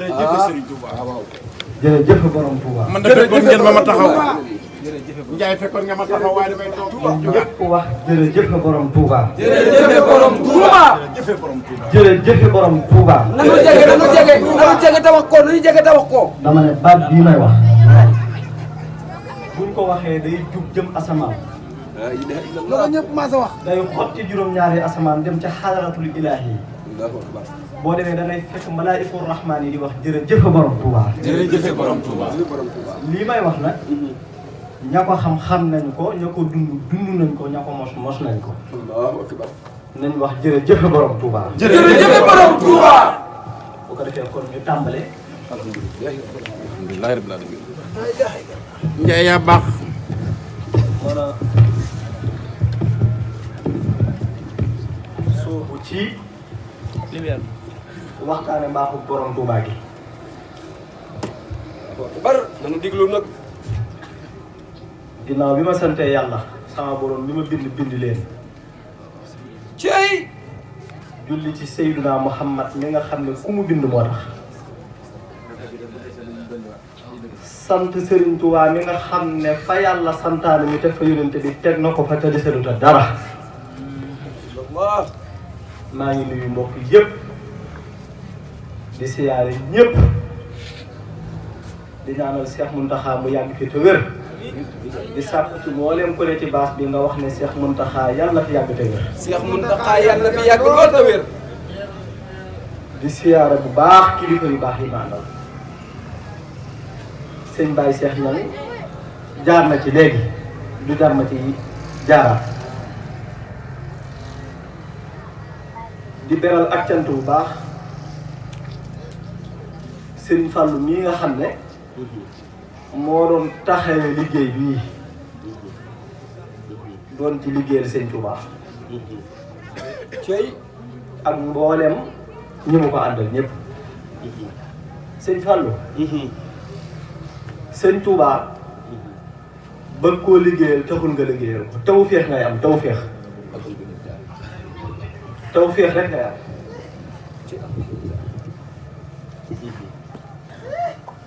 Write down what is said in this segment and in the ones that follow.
jërëjëf Serigne Touba. jërëjëf borom Touba. man de fekkoon ngeen ma taxaw. Ndiaye fekkoon nga ma taxaw waaye damay toog. ñëpp wax jërëjëf borom Touba. jërëjëf borom Touba. jërëjëf borom Touba. jërëjëf borom Touba. nanu jege te wax ko nanu jege te wax ko. dama ne baat bii may wax buñ ko waxee day jug jëm asamaan. loolu ñëpp maa sa wax. day xotti juróom-ñaari asamaan dem ca xadaratul ilaahi. boo demee da ngay fekk malaa'ikur rahmaan yi di wax jërëjëf borom Touba. jërëjëf borom Touba. lii may wax nag ña ko xam nañu ko ña ko dund nañ ko ña ko mos nañ ko. nañ wax jërëjëf borom Touba. jërëjëf borom Touba. bu ko defee kon ñu tàmbale. alhamdulilah rabbil alamin. Ndiaye yaa baax. mën a soobu ci waxtaane mbaaxu borom Touba gi. bar nanu diglu nag. ginnaaw bi ma sante yàlla sama borom bi ma bind leen. cey. julli ci Seydina Muhammad mi nga xam ne ku mu bind moo tax. sant Serigne Touba mi nga xam ne fa yàlla santaane mi teg fa yonente bi teg na ko fa te desaluta dara. maa ngi nuyu mbokk yëpp di siyaare ñëpp di ñaanal Cheikh Mountakha mu yàgg fi te wér di sàkku ci mboolem ko ne ci baas bi nga wax ne Cheikh Mountakha yàlla na fi yàgg te wér. Cheikh Mountakha yàlla na fi yàgg lool te wér. di siyaare bu baax kilifa yu baax yi maanaam sëñ Baye Cheikh ñan jaar na ci léegi du jar ma ci jaaraat. di beral ak cant bu baax Serigne Fallou mii nga xam ne moo doon taxawee liggéey bii doon ci liggéeyal Sëñ Touba cey. ak mboolem ñi mu ko àndal ñëpp. Sëñ Fallou Sëñ Touba bëgg koo liggéeyal taxul nga liggéeyal ko tawfeex ngay am tawfeex rek ngay am.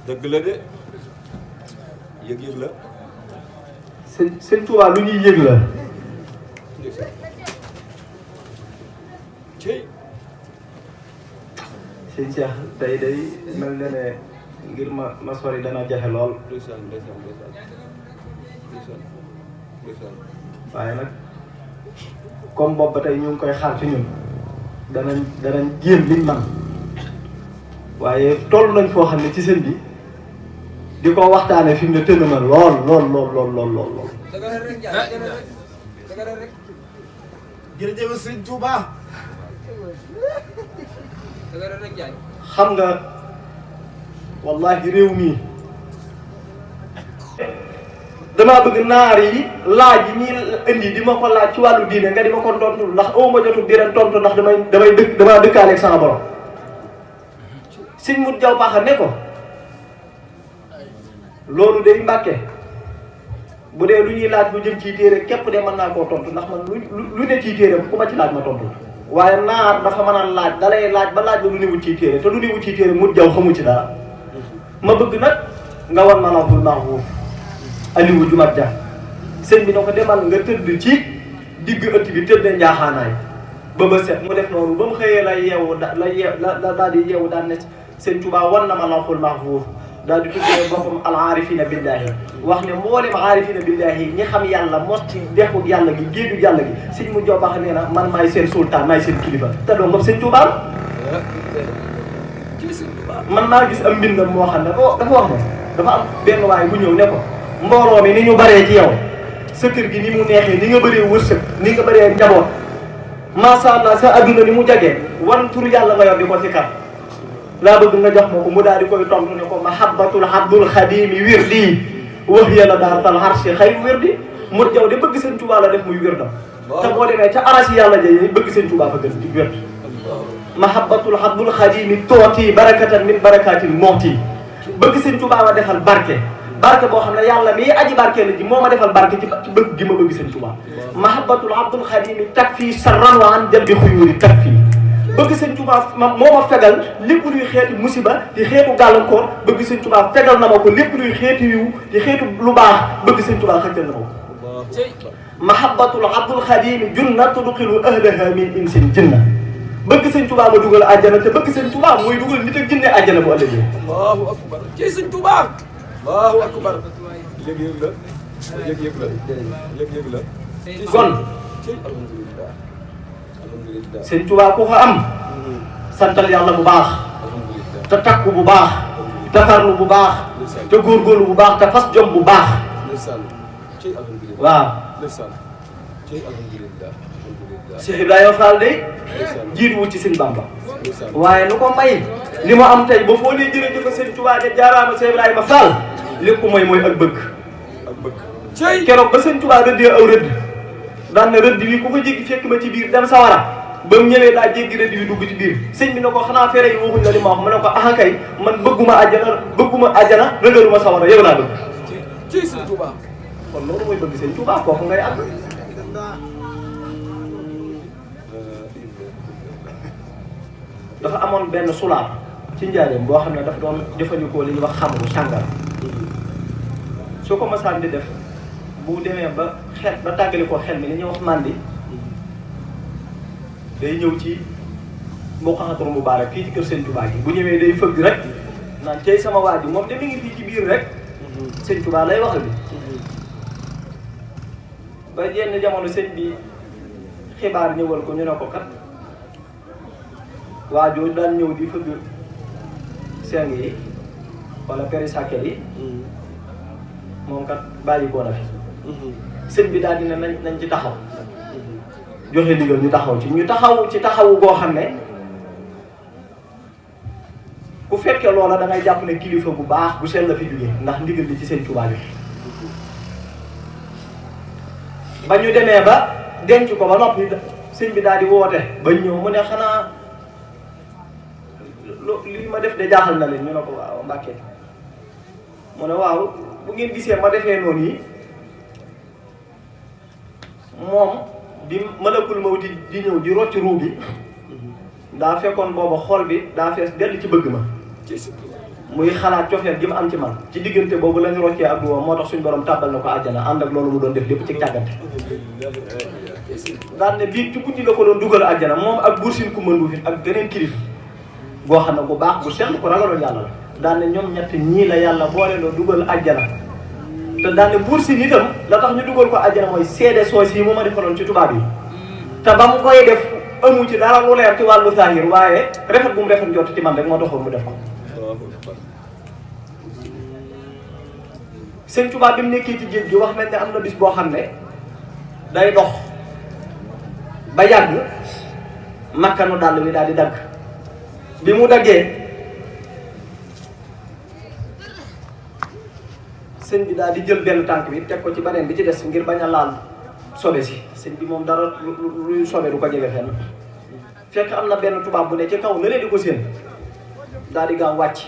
dëgg la de yëg-yëg la. Sëñ Touba lu ñuy yëg la. cey. Sëñ Cheikh tey day mel na ne ngir ma sori dana jafe lool. waaye nag comme boobu ba tey ñu ngi koy xaar ci ñun danañ jéem liñ man waaye toll nañ foo xam ne ci sëñ bi di ko waxtaane fi mu ne tënn na lool. jërëjëf Serigne Touba. xam nga wallahi réew mi damaa bëgg naar yi laaj yi ñuy indi di ma ko laaj ci wàllu diine nga di ma ko tontu ndax aw ma jotul di leen tontu ndax damaa dëkkaaleeg sama borom. Sëñ Mut Jaw Paxa ne ko loolu day Mbàkke bu dee lu ñuy laaj bu jëm ci téere képp de mën naa koo tontu ndax man lu ne ci téere ku ma ci laaj ma tontu waaye naar dafa mën a laaj dalay laaj ba laaj ba lu newut ci téere te lu newut ci téere Mut Jaw xamu ci dara. ma bëgg nag nga wan ma lawhul mahfuus Aliou Jumat Dia sëñ bi na ko demal nga tëdd ci digg ëtt bi tëddee njaaxaanaay ba set mu def noonu ba mu xëyee la daal di yeewu daan ne sëñ Touba wan na ma lawhul mahfuus daal di tuddee boppam al aarifina billahi wax ne mboolem aarifina billahi ñi xam yàlla mos ci dexu yàlla gi géeju yàlla gi sëñ mu jobax nee na man maay seen sultaan maay seen kilifa te doon sëñ Touba man naa gis am mbindam moo xam ne dafa wax ne dafa am benn waay bu ñëw ne ko mbooloo mi ni ñu baree ci yow sa kër gi ni mu neexee ni nga bëree wërsëg ni nga bëree njaboot macha allah sa adduna ni mu jagee wan turu yàlla nga yor di ko ci kat laa bëgg nga jox ma ko mu daal di koy tontu ne ko mahabbatul abdul xadimi wirdi wax yàlla daal tal harsi xay wirdi mu jaw de bëgg seen Tuubaa la def muy wirdam te boo demee ca arasi yàlla jëyee bëgg seen Tuubaa fa gën di wird mahabbatul abdul xadimi tooti barakatan min barakatil mooti bëgg seen Tuubaa la defal barke boo xam ne yàlla mii aji barke la ji moo ma defal barke ci bëgg gi ma bëgg seen Tuubaa mahabbatul abdul xadimi takfi sarran wa an jalbi xuyuri takfi bëgg sëñ Tuubaa moo ma fegal lépp luy xeeti musiba di xeetu gàllankoor bëgg sëñ Tuubaa fegal na ma ko lépp luy xeeti yiw di xeetu lu baax bëgg sëñ Tuubaa xëccal na ma ko mahabbatul abdul xadimi junna tudxilu ahlaha min insin jinna bëgg sëñ Tuubaa ma dugal àjjana te bëgg sëñ Tuubaa mooy dugal nit ak jinne àjjana bu ëllëgee. Allahu akbar ci sëñ Tuubaa Allahu akbar yëg-yëg la yëg-yëg la yëg-yëg la kon alhamdulillah alhamdulillah sëñ Tuubaa ku ko am santal yàlla bu baax te takku bu baax te farlu bu baax te góorgóorlu bu baax te fas jom bu baax waaw Cheikh Ibrahima Fall de jiituwul ci sëñ Bamba waaye lu ko may li mu am tey ba foo lee jërëjëf sëñ Tuubaa de jaaraama Cheikh Ibrahima Fall li ko mooy ak bëgg keroog ba sëñ Tuubaa rëddee aw rëdd daan na rëdd bi ku ko jéggi fekk ma ci biir dem sawara ba mu ñëwee daa jéggi rëdd bi dugg ci biir sëñ bi ne ko xanaa fere yi waxuñ la li ma wax mu ne ko ah kay man bëgguma àjjana rëgaluma sawara yow laa bëgg ci sëñ Tuubaa kon loolu mooy bëgg sëñ Tuubaa kooku ngay àgg dafa amoon benn sulaar ci njaareem boo xam ne dafa doon jëfandikoo li ñuy wax xamru sàngara soo ko masaan di def bu demee ba xel ba tàggali ko xel mi li ñuy wax màndi day ñëw ci Muqaddamatul Mubaarak fii ci kër Sëñ Tuubaa gi bu ñëwee day fëgg rek naan cey sama waa ji moom de mi ngi fii ci biir rek Sëñ Tuubaa lay waxal bi ba yenn jamono sëñ bi xibaar ñëwal ko ñu ne ko kat waa jooju daan ñëw di fëgg seng yi wala peri sàkket yi moom kat bàyyi koo na fi sëñ bi daal dina nañ ci taxaw joxe ndigal ñu taxaw ci taxawu goo xam ne ku fekkee loola da ngay jàpp ne kilifa bu baax bu sell la fi jógee ndax ndigal li ci sëñ Tuubaa bi ba ñu demee ba denc ko ba noppi sëñ bi daal di woote ba ñëw mu ne xanaa lii ma def de jaaxal na leen ñu ne ko waaw Mbàkke mu ne waaw bu ngeen gisee ma defee noonu yi moom bi malakul mawti di ñëw di rocc ruu bi daa fekkoon booba xol bi daa fees dell ci bëgg ma muy xalaat cofeel gi mu am ci man ci diggante boobu lañu roccee ak duwam moo tax suñu borom tàbbal na ko àjjana ànd ak loolu mu doon def lépp ci càggante daan ne bii ci guddi la ko doon dugal àjjana moom ak Buur Siin Kumba Nduufin ak beneen kilif boo xam ne bu baax bu sell ko ragaloon yàlla la daan ne ñoom ñett ñii la yàlla boole loo dugal àjjana te daan ne Buur Siin itam la tax ñu dugal ko àjjana mooy seede soos yi mu ma defaloon ci tubaab yi te ba mu koy def amu ci dara lu leer ci wàllu zahir waaye rafet bu mu rafet njort ci man rek moo taxoon mu def ko sëñ Tuubaa bi mu nekkee ci géej gi wax nañ ne am na bis boo xam ne day dox ba yàgg makkanu dàll bi daal di dagg bi mu daggee sëñ bi daal di jël benn tànk bi teg ko ci beneen bi ci des ngir bañ a laal sobe si sëñ bi moom dara luy sobe du ko jege fenn fekk am na benn tubaab bu ne ci kaw na leen di ko séen daal di gaaw wàcc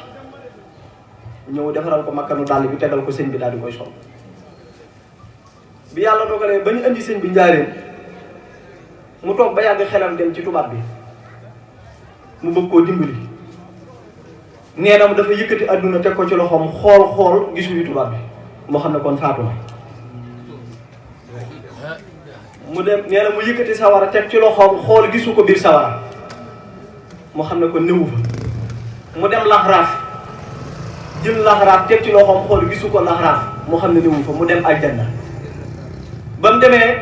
ñëw defaral ko makkanu dàll bi tegal ko sëñ bi daal di koy sol bi yàlla dogalee ba ñu indi sëñ bi njaareem mu toog ba yàgg xelam dem ci tubaab bi mu bëgg koo dimbali nee na mu dafa yëkkati adduna teg ko ci loxoom xool gisuñu tubaab bi moo xam ne kon faatu na mu dem nee na mu yëkkati sawara teg ci loxoom xool gisu ko biir sawara moo xam ne kon néewu fa mu dem laxraaf jël laxraaf teg ci loxoom xool gisu ko laxraaf moo xam ne néewu fa mu dem aljanna ba mu demee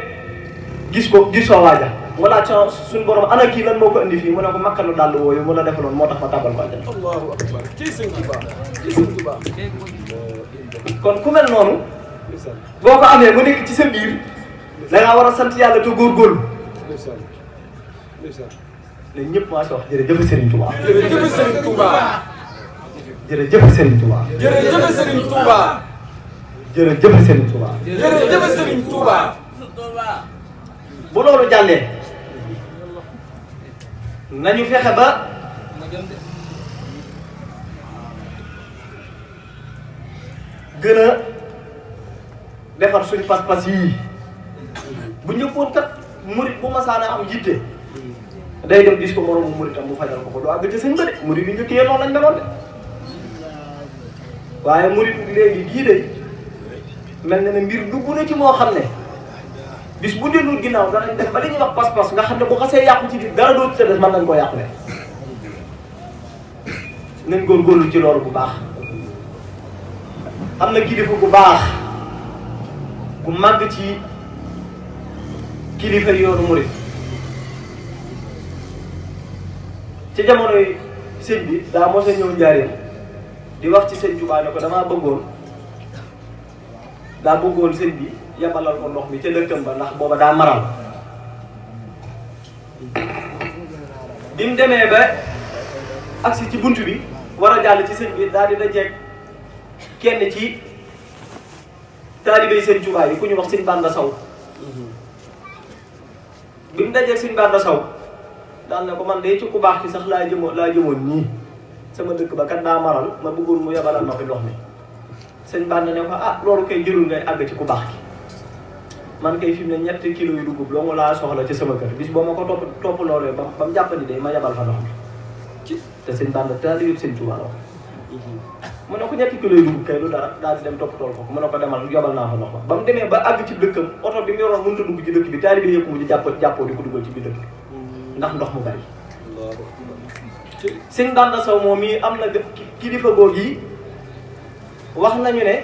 gis soo waaja mu laaj suñu borom ana kii lan moo ko indi fii mu ne ko makkanu dàll wooyu mu la defaloon moo tax ma tàbbal ko aljanna. Allahu akbar ci sëñ Tuubaa ci sëñ Tuubaa kon ku mel noonu boo ko amee mu nekk ci sa biir da ngaa war a sant yàlla te góorgóorlu léegi ñëpp maa si wax jërëjëf Serigne Touba. jërëjëf Serigne Touba. jërëjëf Serigne Touba. jërëjëf Serigne Touba. jërëjëf Serigne Touba. jërëjëf Serigne Touba. bu loolu jàllee nañu fexe ba gën a defar suñu pas-pas yii bu ñëppoon kat murit bu masaana am yitte day dem gis ko moromu muritam mu fajal ko du àgg ci sëñ ba de murid yi njëkk yee noonu lañ meloon de waaye murid léegi gii de mel na ne mbir dugg na ci moo xam ne bis bu dellu ginnaaw danañ def ba li ñuy wax pas-pas nga xam ne bu xasee yàqu ci biir dara dootu sa des mën nañ koo yàqu de nañ góorgóorlu ci loolu bu baax am na kilifa bu baax bu màgg ci kilifa yoonu murid ci jamonoy sëñ bi daa mos a ñëw njaareem di wax ci sëñ Tuubaa ne ko damaa bëggoon sëñ bi yabalal ko ndox mi ca dëkkam ba ndax booba daa maral bi mu demee ba agsi ci bunt bi war a jàll ci sëñ bi daal di dajeeg kenn ci taalibey sëñ Tuubaa yi ku ñu wax sëñ Banda Saw bi mu dajeeg sëñ Banda Saw daal ne ko man de ci ku baax ki sax laa jëmoon nii sama dëkk ba kat daa maral ma bëggoon mu yabalal ma fi ndox mi sëñ Banda ne ko ah loolu kay jërul ngay àgg ci ku baax ki man kay fi mu ne 7 kilos yu dugub loo laa soxla ci sama kër bis boo ma ko topp loolee ba mu jàppandi de ma yabal fa ndox mi te sëñ Banda taalibe sëñ Tuubaa la wax mu ne ko 7 kilos yu dugub kay lu dara daal di dem topp tool ko mu ne ko demal yobal naa fa ndox ba mu demee ba àgg ci dëkkam oto bi mu yoroon mënut a dugg ci dëkk bi taalibe yëpp mu jàppoo di ko dugal ci biir dëkk bi ndax ndox mu bari sëñ Banda Saw moom mii am na kilifa googu yi wax nañu ne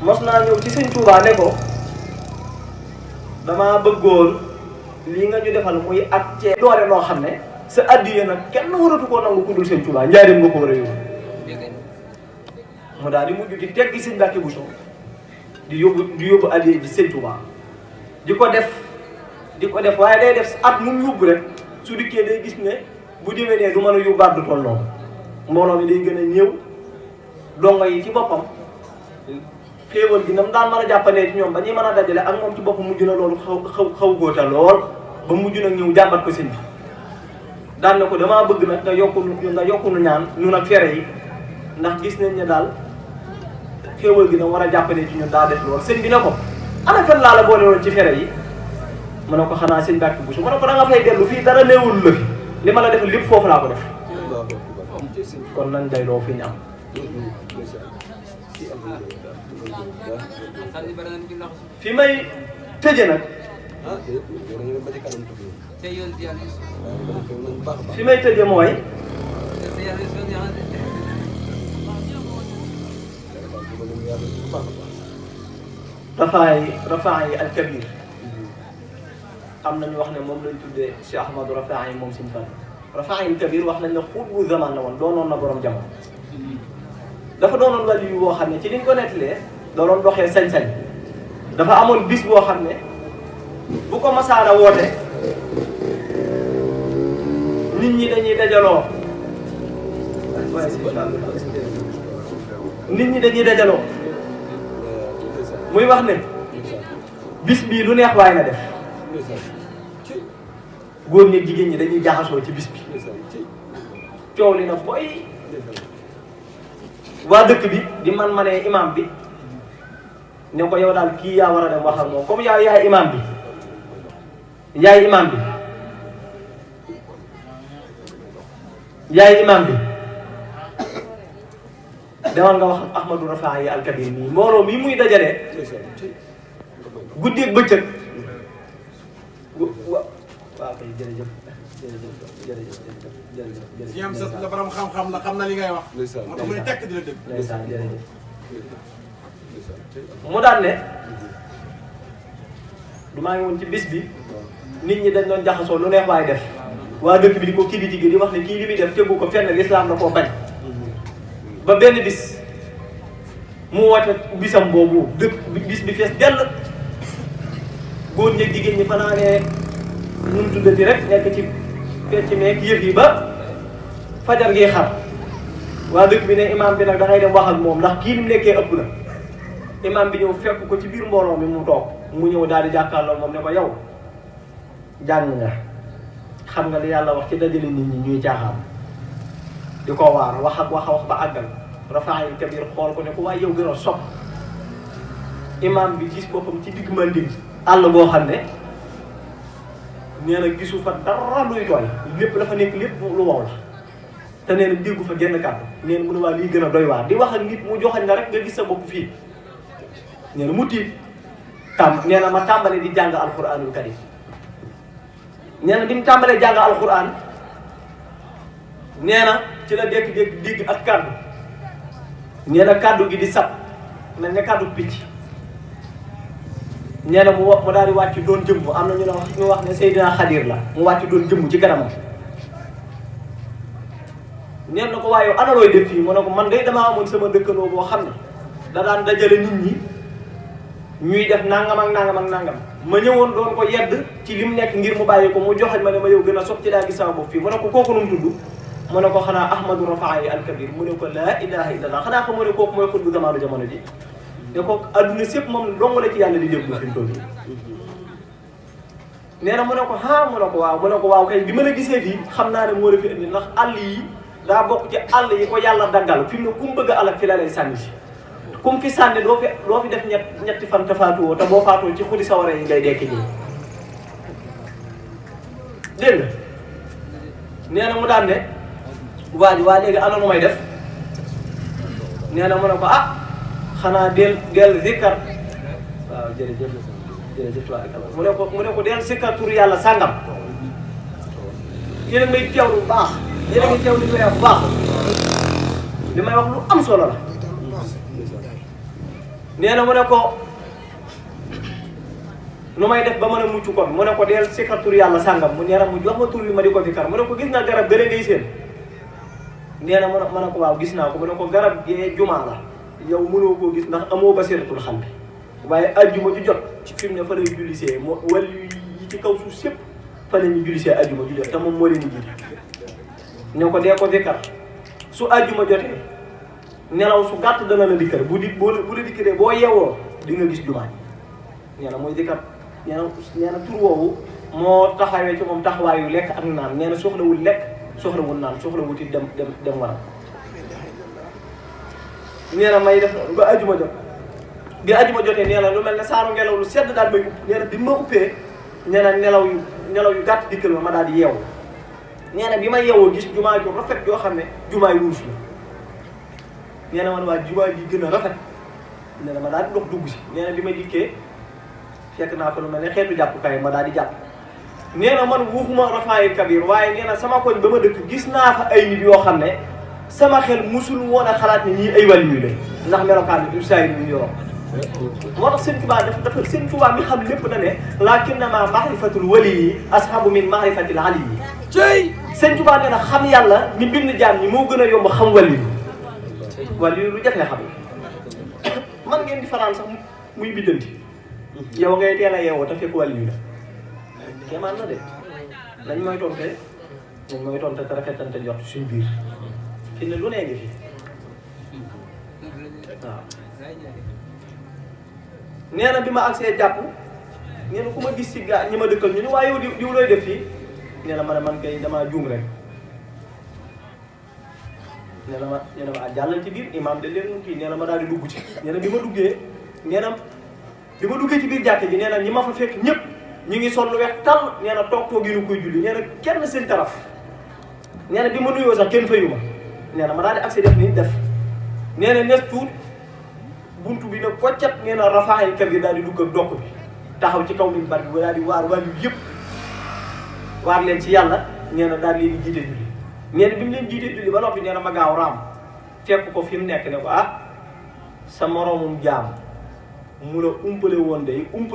mos naa ñëw ci sëñ Tuubaa ne ko damaa bëggoon lii nga ñu defal muy ak cee doore noo xam ne sa addiya nag kenn waratu koo nangu ku dul sëñ Tuubaa njaareem nga ko war a yóbbu mu daal di mujj di teggi sëñ Mbàkke Buso di yóbbu addiya ji sëñ Tuubaa di ko def waaye day def at mu yóbbu rek su dikkee day gis ne bu déwénee du mën a yóbbaat du toll noonu mbooloo mi day gën a néew dongo yi ci boppam xéewal gi nam daan mën a jàppandee ci ñoom ba ñuy mën a dajale ak moom ci boppam mujj na loolu xaw góota lool ba mujj nag ñëw jàmbat ko sëñ bi daan na ko damaa bëgg nag nga yokku nu ñaan ñun ak fere yi ndax gis nañ ne daal xéewal gi nam war a jàppandee ci ñun daa def lool sëñ bi ne ko ana kan laa la boole woon ci fere yi mu ne ko xanaa sëñ Mbàkke Buso mu ne ko da nga fay dellu fii dara néewul la fi li ma la defal lépp foofu laa ko def kon nañ day loo fi ñu am fi may tëje nag fi may tëje mooy Rafaa'i al-Kabir am nañu wax ne moom lañ tuddee Cheikh Ahmadou Rafaa'i moom suñu fan Rafaa'i al-Kabir wax nañ ne xutbu zaman la woon doonoon na borom jamono dafa doonoon wàllu yu boo xam ne ci liñ ko nettalee da doon doxee sañ-sañ dafa amoon bis boo xam ne bu ko masaara woote nit ñi dañuy dajaloo muy wax ne bis bii lu neex waay na def góor ñi jigéen ñi dañuy jaxasoo ci bis bi coow li na boy waa dëkk bi di manee imam bi ne ko yow daal kii yaa war a dem wax ak moom comme yaay imam bi demal nga wax ak Ahmadou Rafaa'i al-Kabir nii mbooloo mii muy dajalee guddeeg bëccëg waaw kay jërëjëf si am sa la borom xam-xam la xam na li ngay wax. moo tax mu ne tekk di la dégg. ndeysaan jërëjëf mu daan ne du maa ngi woon ci bis bi nit ñi dañ doon jaxasoo lu neex waay def waa dëkk bi di ko kii di wax ne kii li muy def tegu ko fenn lislaam na koo bañ ba benn bis mu woote bisam boobu bis bi fees dell góor ñeeg jigéen ñi fanaanee nu mu tuddati rek nekk ci fecc meeg yëf yi ba fajar gi xar waa dëkk bi ne imam bi nag da ngay dem wax ak moom ndax kii ni mu nekkee ëpp na imam bi ñëw fekk ko ci biir mbooloo mi mu toog mu ñëw daal di jàkkaarloo moom ne ko yow jàng nga xam nga li yàlla wax ci dajale nit ñi ñuy caaxaan di ko waar wax ba àggal Rafaa'i al-Kabir xool ko ne ko waaye yow gën a sopp imam bi gis boppam ci digg Manding àll boo xam ne nee na gisu fa dara luy tooy lépp la fa nekk lépp lu wow la te nee na déggu fa genn kàddu nee na mu ne waa lii gën a doy waar di wax ak nit mu joxañ la rek nga gis sa bopp fii nee na mu tiit nee na ma tàmbale di jàng alquranul karim nee na bi mu tàmbalee jàng alquran nee na ci la dékk-dékk dégg ak kàddu nee na kàddu gi di sab mel ne kàddu picc nee na mu daal di wàcc doon jëmm am na ñu wax ne Seydina Xadir la mu wàcc doon jëmm ci kanamam neen na ko waaye ana looy def fii mu ne ko man de damaa amoon sama dëkkandoo boo xam ne da daan dajale nit ñi ñuy def nangam ak nangam ak nangam ma ñëwoon doon ko yedd ci li mu nekk ngir mu bàyyi ko mu joxañ ma ne ma yow gën a sopp ci daa gis sama bopp fii mu ne ko kooku nu mu tudd mu ne ko xanaa Ahmadu Rafaayi al-Kabir mu ne ko laa ilaha illallah xanaa xam mu ne kooku mooy xutbu zamaanu jamono ji ne ko adduna sépp moom dong la ci yàlla di déglu fi mu toll nee na mu ne ko mu ne ko waaw mu ne ko waaw kay bi ma la gisee fii xam naa ne moo la fi indi ndax àll yi daa bokk ci àll yi ko yàlla daggal fi mu ne ku mu bëgg a alal fi la lay sànni si ku mu fi sànni doo fi def ñetti fan te faatuwoo te boo faatoo ci xudi sawara yi ngay dekki nii dégg nga nee na mu daan ne waa léegi ana nu may def nee na mu ne ko xanaa del zikkar waaw jërëjëf mu ne ko del zikkar tur yàlla sàngam yéen a may teewlu bu baax yéen a ngi teewlu li may wax bu baax li may wax lu am solo la nee na mu ne ko nu may def ba mën a mucc kon mu ne ko del zikkar tur yàlla sàngam mu neera mu jox ma tur bi ma di ko zikkar mu ne ko gis naa garab gële ngay seen nee na ma ne ko waaw gis naa ko mu ne ko garab gee jumaa la yow mënoo koo gis ndax amoo basiratul xam bi waaye ajjuma ju jot ci fi mu ne fa lay jullisee wàll yi ci kaw suuf sépp fa la ñuy jullisee ajjuma ju jot te moom moo leen di jiite ne ko dee ko zikkar su ajjuma jotee nelaw su gàtt dana la dikkar bu la dikkaree boo yeewoo di nga gis jumaa ji nee na mooy zikkar nee na tur woowu moo taxawee ci moom taxawaayu lekk ak naan nee na soxlawul lekk soxlawul naan soxlawul ci dem waram nee na may def ba ajjuma jot bi ajjuma jotee nee na lu mel ne saaru ngelaw lu sedd daal may upp nee na bi ma uppee nee na nelaw yu gàtt dikkal ma daal di yeewu nee na bi ma yeewoo gis jumaa ju rafet yoo xam ne jumaa yu ruus la nee na man waa jumaa ji gën a rafet nee na ma daal di dox dugg si nee na bi ma dikkee fekk naa fa lu mel ne xeetu jàppukaay ma daal di jàpp nee na man waxuma Rafaayi Kabir waaye nee na sama koñ ba ma dëkk gis naa fa ay nit yoo xam ne sama xel musul woon a xalaat ne ñii ay wàllu yu lañ ndax melokaan bi du saa yu ñu yoroo moo tax Sëñ Tuubaa dafa Sëñ Tuubaa mi xam lépp na ne lakinnama mahrifatul wali yi ashabu min mahrifatil ali yi cey Sëñ Tuubaa nee na xam yàlla mi bind jaam ñi moo gën a yomb xam wàllu yu lu jafee xam man ngeen di fanaan sax muy biddanti yow ngay teel a yeewoo te fekk wàllu yu la kéemaan na de nañ mooy tonte te rafetante jot suñ biir fi ne lu nee ngi fi waaw nee na bi ma agsee jàpp nee na ku ma gis ci gaa ñi ma dëkkal ñu ne waaye yow diw looy def fii nee na ma ne man kay damaa juum rek nee na ma jàllal ci biir imaam de leen kii nee na ma daal di dugg ci nee na bi ma duggee ci biir jàkk ji nee na ñi ma fa fekk ñëpp ñu ngi sol lu weex tàll nee na toog yi nu koy julli nee na kenn seen taraf nee na bi ma nuyoo sax kenn fayu ma nee na ma daal di accès def ni def nee na nes tuut buntu bi nag koccat nee na Rafaayi Kabir daal di dugg ak dokk bi taxaw ci kaw minbar bi daal di waar wàllu yëpp waar leen ci yàlla nee na daal leen di jiite julli nee na bi mu leen jiite julli ba noppi nee na ma gaaw raam fekk ko fi mu nekk ne ko sa moroomum jaam mu la umpale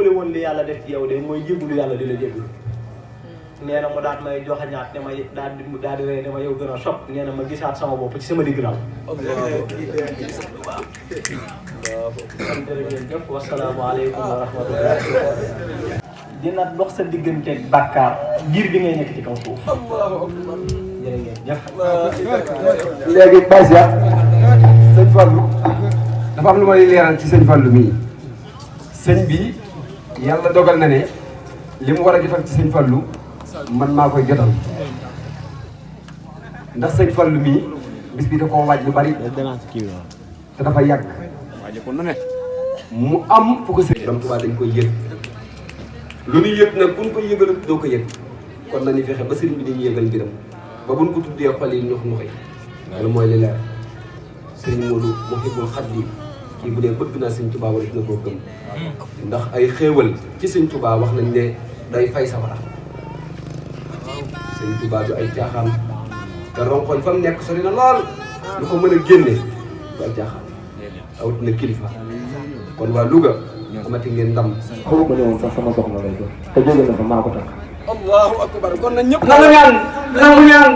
woon li yàlla def ci yow de mooy jéggulu yàlla di la jéggulu nee na mu daal may joxañaat ne ma daal di rey ne ma yow gën a sopp nee na ma gisaat sama bopp ci sama digg daal. jërëjëf wasalaamaaleykum wa rahmatulah. dina dox sa digganteeg bàkkaar diir bi ngay nekk ci kaw suuf. jërëjëf. léegi Baye Cheikh sëñ Fallou dafa am lu may leeral ci sëñ Fallou mii sëñ bi yàlla dogal na ne li mu war a jotal ci sëñ Fallou man maa koy jotal ndax sëñ Fallou mii bis bi da koo waaj lu bari te dafa yàgg mu am fu ko sëñ Tuubaa dañ koy yëg lu ñuy yëg nag buñ koy yëgal doo ko yëg kon nañu fexe ba sëriñ bi dañuy yëgal mbiram ba buñ ko tuddee xol yi ñux ñuxi loolu mooy li leer sëriñ Modou Mouhibboul Khadim kii bu dee bëgg naa sëñ Touba wala dina koo gëm ndax ay xéewal ci sëñ Touba wax nañ ne day fay safara sëñ Touba du ay caaxaan te ronkoñ fa mu nekk sori na lool lu ko mën a génne du ay caaxaan awut na kilifa kon waa Louga amati ngeen ndam xaw ma ne woon sax sama soxna lay doon te jóge na fa maa ko takk allahu akbar kon na ñëpp nangu ñaan